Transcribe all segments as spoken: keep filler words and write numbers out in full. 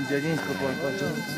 རྒྱ་རྒན་གྱི་སྐོར་པ་ཅིག་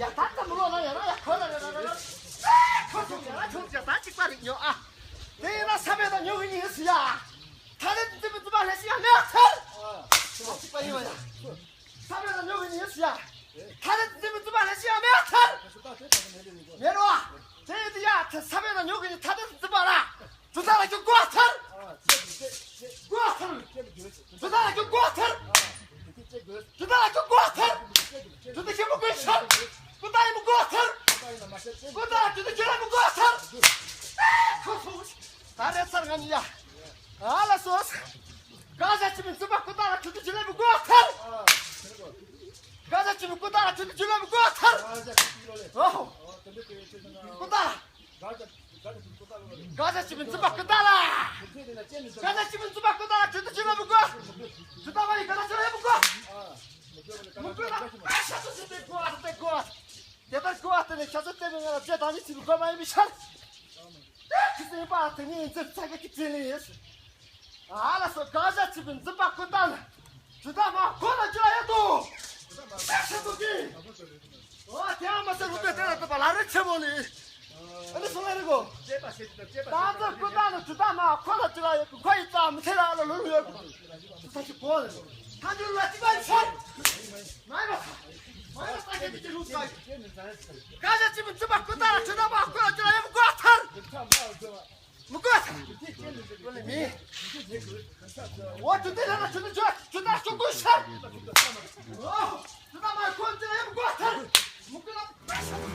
ཡ་ད་ད་མི་ལོ་ན་ཡ་ན་ཡ་ཁོ་ན་ཡ་ན་ཡ་ན་ཁོ་ཚོ་ཡ་ན་ཁྱོད་ཀྱི་ད་གཅིག་པ་རིག་ཉོ་ཨ། དེ་ཡིན་ན་ས་བོན་དང་ཉོ་གི་ཉིན་སུ་ཡ། ཐ་དད་འཛིན་པའི་རྩོད་པ་ལྷན་ཞིག་ཡང་མེད་ཐལ། ཨ་གཅིག་པ་ཡིན་བ་ཡ། ས་བོན་དང་ཉོ་གི་ཉིན་སུ་ཡ། ཐ་དད་འཛིན་པའི་རྩོད་པ་ལྷན་ཞིག་ཡང་མེད་ཐལ། མེད་རོ། དེ་ཡིན་དུས་ཡ་ཐ་ས་བོན་དང་ཉོ་གི་ཉིན་ཐ་དད་འཛིན་པ་ར། ཇོ་ད་ལ་ཁྱོད་དགོས་ཐལ། དགོས་ཐལ། ཇོ་ད་ལ་ཁྱོད་དགོས་ཐལ། ཇོ་ད་ལ་ཁྱོད་དགོས་ཐལ། ཇོ་ད་ཁྱོད་མི་དགོས་ཤར། ཀུན་ད་ཡིན་མི་དགོས་ཐལ། ཀུན་ད་ཇོ་ད་ཁྱོད་ལ་མི་དགོས་ཐལ། ཁོ་ཁོ། ད་རེས་ཚར་ང་ནི་ཡ། ཨ་ལ་སོ། ག་ཟ་ཅི་མི་ཚུགས་པ་ཀུན་ད་ལ་ཇོ་ད་ཁྱོད་ལ་མི་དགོས་ཐལ། ག་ཟ་ཅི་མི་ཀུན་ད་ལ་ཇོ་ད་ཁྱོད་ལ་མི་དགོས་ཐལ། ཨོ། ཀུན་ད་ལ། ག་ཟ་ཅི་མི་ཚུགས་པ་ཀུན་ད་ལ། ག་ཟ་ཅི་མི་ཚུགས་པ་ཀུན་ད་ལ་ཇོ་ད་ཁྱོད་ལ་མི་དགོས། ཇོ་ད་མ་ཡི་ག་ཟ་ཁྱོད་ལ་མི་དགོས། མི་དགོས་ལ། ཤ་ཚ་ཚ་དེ་དགོས་ཨ་དེ་དགོས་ཨ། དེ་ལྟར་དགོས་ཨ་དེ་ནས་ཤ་ཚ་དེ་ནས་ང་ལ་རྗེས་དང་ནི་ཚིག་དགོས་མ་ཡིན་པའི་ཤར། དེ་ཚེ་པ་དེ་ནས་འཛིན་ཚ་ག་གི་རྗེས་ནས་ཡིན། ཨ་ལ་སོ་ག་ཤ་ཚིག་པའི་འཛིན་པ་ཀུན་བཏང་ན། ཇུ་ད་མ་ཁོ་ལ་ཅི་ལ་ཡ་ཏོ། ཤ་ཚ་དེ། ཨོ་དེ་ཨ་མ་སེ་རུ་པེ་དེ་ལ་ཏོ་པ་ལ་རེ་ཆེ་མོ་ལི། ཨ་ནི་སོང་ལ་རེ་གོ། ད་ཚོ་ཀུན་བཏང་ན་ཇུ་ད་མ་ཁོ་ལ་ཅི་ལ་ཡ་ཁོ་ཡི་ཙམ་མི་ཚེ་ལ་ལ་ལུ་ལུ་ཡོད། ད་ཅི་གོ་ལ། ད་ཅི་ལ་ཅི་ག་ཡི་ཚོ། མ་ཡི་མ་ས། མ་ཡི་མ་ས་ཀྱི་ཅི་ལུ་ས། ག་ཤ་ཅི་མི་ཅི་མ་ཀུན་བཏང་ན་ཇུ་ད་མ་ཁོ་ལ་ཅི་ལ་ཡ་མི་གོ་ཐར། མི་དགོས། མི། འོ་ཇུ་དེ་ལ་ཇུ་དེ་ཇུ་ཇུ་དེ་ཤོག་དགོས་ཤ། འོ་ཇུ་དེ་མ་ཁོ་ཇུ་དེ་མི་དགོས་ཐལ། མི་དགོས་ལ།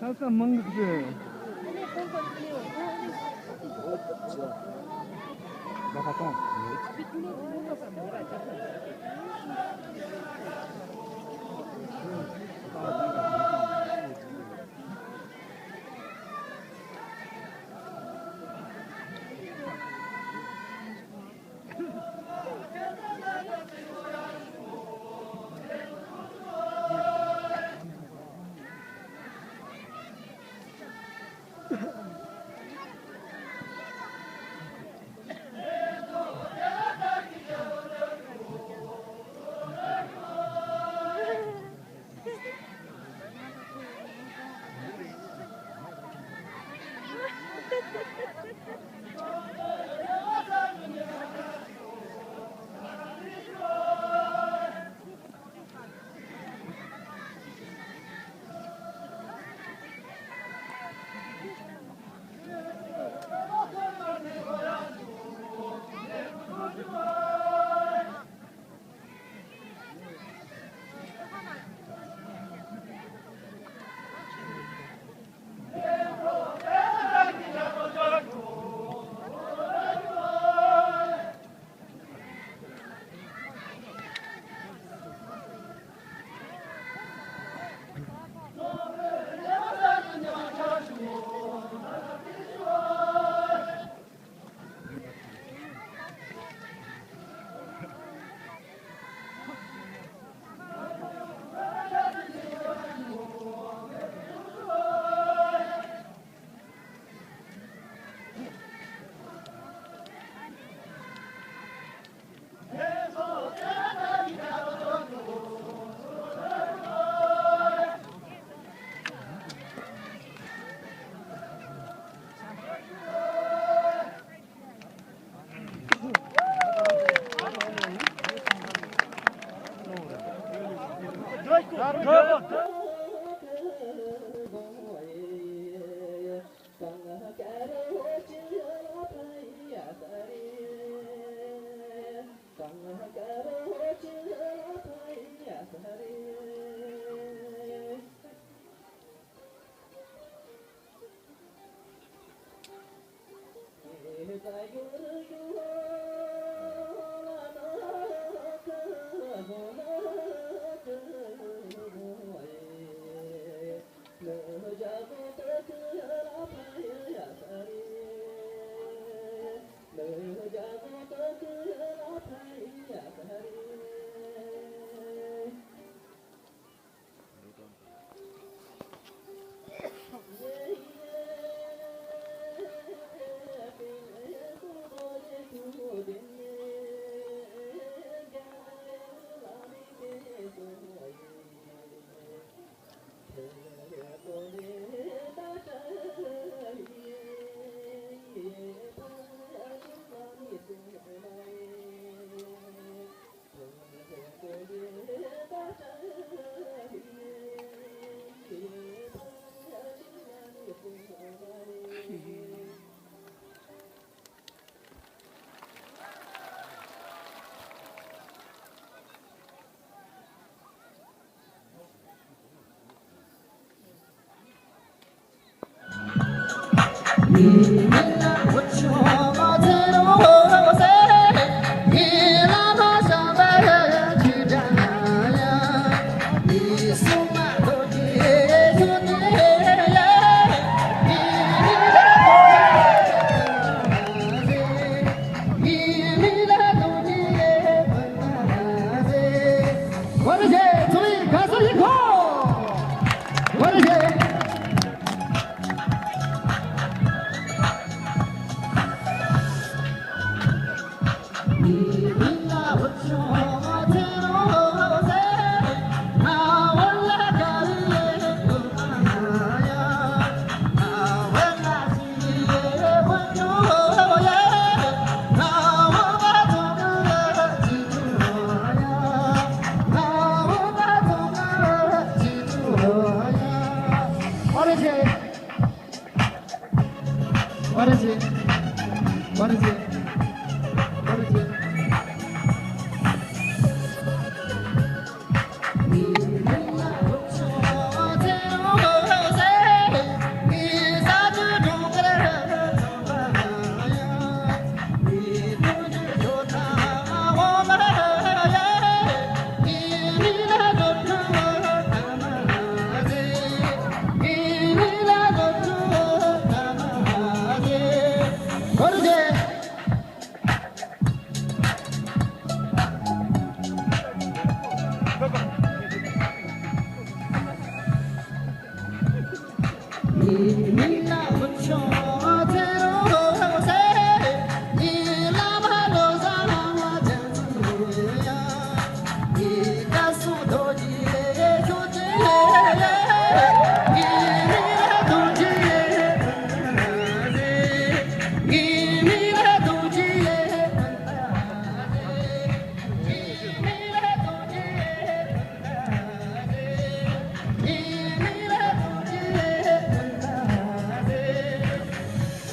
ད་ས་མང་གི།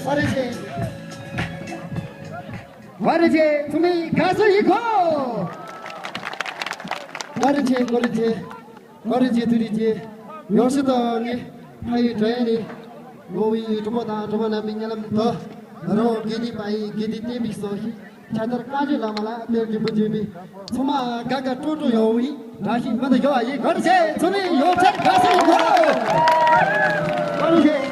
བར་ཆད། བར་ཆད། ཚང་མས་དགའ་བསུ་ཡིན་གོ། བར་ཆད། བར་ཆད། བར་ཆད། ཐུགས་རྗེ་ཆེ། ཡོ་ཤི་དང་ངའི་ཕ་ཡུལ་བྲག་ཡ་ནས་ངོ་བོའི་གྲོགས་པོ་དང་གྲོགས་མོ་རྣམ་པའི་སྙན་ལམ་དུ། རང་དགེ་ལྡན་པ་ཡི་དགེ་ལྡན་བསྟན་པའི་སྲོག་ཤིང་། ཁྱད་མཚར་བཀའ་བརྒྱུད་བླ་མ་ལ་གཏེར་གྱི་བུ་བརྒྱུད་པའི། ཚང་མ་དགའ་དགའ་སྤྲོ་སྤྲོ་ཡོང་བའི་བཀྲ་ཤིས་སྨོན་འདུན་ཞུ་བ་ཡིན། བར་ཆད། ཚང་མས་ཡོངས་ཁྱབ་དགའ་བསུ་ཡིན་གོ། བར་ཆད།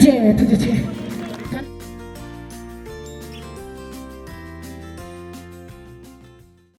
ཆེ། ཐུགས་རྗེ་ཆེ།